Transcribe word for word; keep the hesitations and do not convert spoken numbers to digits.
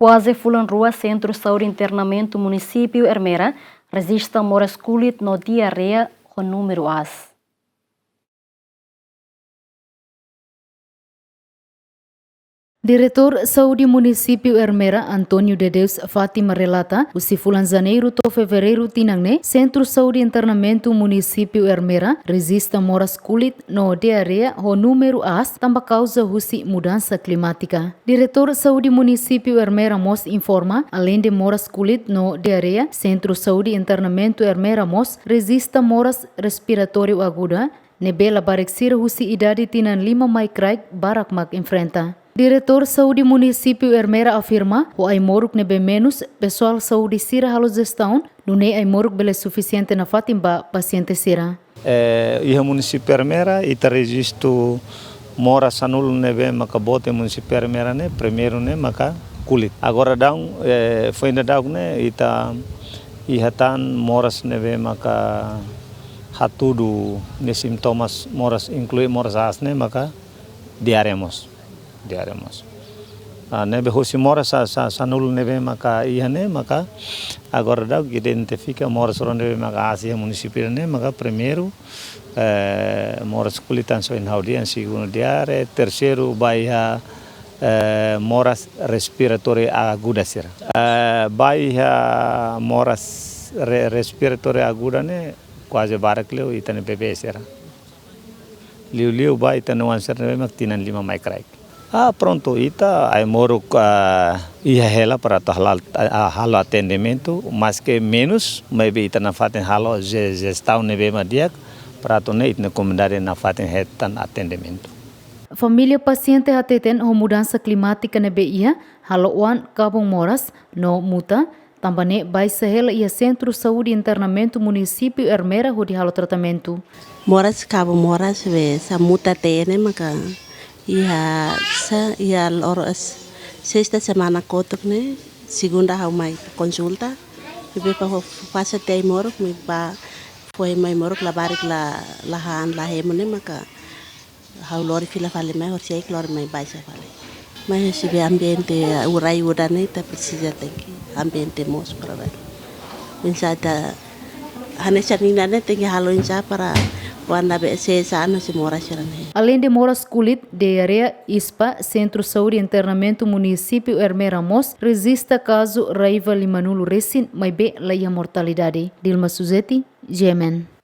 Kuaze fulan rua, Sentru Saúde Internamentu Munisípiu Ermera rejista moras kulit no diarreia ho númeru aas. Diretór Saúde Munisípiu Ermera, António de Deus Fátima, relata, husi fulan Janeiru to'o Fevereiru tinan ne'e, Sentru Saúde Internamentu Munisípiu Ermera rejista moras kulit no diarreia ho númeru aas tanba kauza husi mudansa klimátika. Diretór Saúde Munisípiu Ermera mós informa, aleinde moras kulit no diarreia, Sentru Saúde Internamentu Ermera mós rejista moras respiratóriu aguda, ne'ebé labarik sira husi idade tinan lima mai kraik barak mak enfrenta. Diretór Saúde Munisípiu Ermera afirma, ho ai-moruk ne'ebé menus, pesoál saúde sira halo jestaun, nune'e ai-moruk bele sufisiente nafatin ba pasiente sira. Eh, iha munisípiu Ermera, ita rejistu moras sanulu ne'ebé maka boot iha munisípiu Ermera ne'e, primeiru ne'e maka kulit. Agora daudaun, eh, foin daudauk ne'e, ita iha tan moras ne'ebé maka hatudu nia sintomas moras, inklui moras aas ne'e maka diarreia mós. Diarreia mós. Ah, ne'ebé husi moras sa, sa, sanulu ne'ebé maka iha ne'e maka agora daudauk identifika moras rua ne'ebé maka aas iha munisípiu ne'e maka primeiru, eh, moras kulit hanesan ohin ha'u dehan, segundu diarreia, terseiru ba iha, eh, moras respiratóriu aguda sira. Eh, ba iha moras re-, respiratóriu aguda ne'e kuaze barak liu ita-nia bebé sira. Liuliu ba ita-nia oan sira ne'ebé mak tinan lima mai kraik. Ah, prontu, ita ai-moruk, ah, iha hela para atu halal, ah, halo atendimentu, maske menus, maibé ita nafatin halo je-, jestaun ne'ebé mak di'ak, para atu nune'e ita-nia komunidade nafatin hetan atendimentu. Família pasiente hateten ho mudansa klimátika ne'ebé iha, halo oan kabun moras no muta, tanba ne'e baixa hela iha Sentru Saúde Internamentu Munisípiu Ermera hodi halo tratamentu. Moras kabun moras be sa muta tiha ne'e maka iha sa iha loron sesta semana kotuk ne'e, segunda ha'u mai konsulta. Be para fase tiha ai-moruk maibé foin mai ai-moruk labarik la, la han la hemu ne'e maka ha'u lori fila fali mai, horisehik lori mai baixa fali. Maibé husi be ambiente, ah, urai udan ne'e ita presiza tenke ambiente moos para bele. Oinsá ita hanesan ida-ne'e tenke halo oinsá para oan ne'ebé sesa anu sei moras sira-ne'e. Aleinde moras kulit, diarreia, ispa, Sentru Saúde Internamentu Munisípiu Ermera mós rejista kazu raiva limanulu resin, maibé la iha mortalidade. Dilma Suzeti, G M N.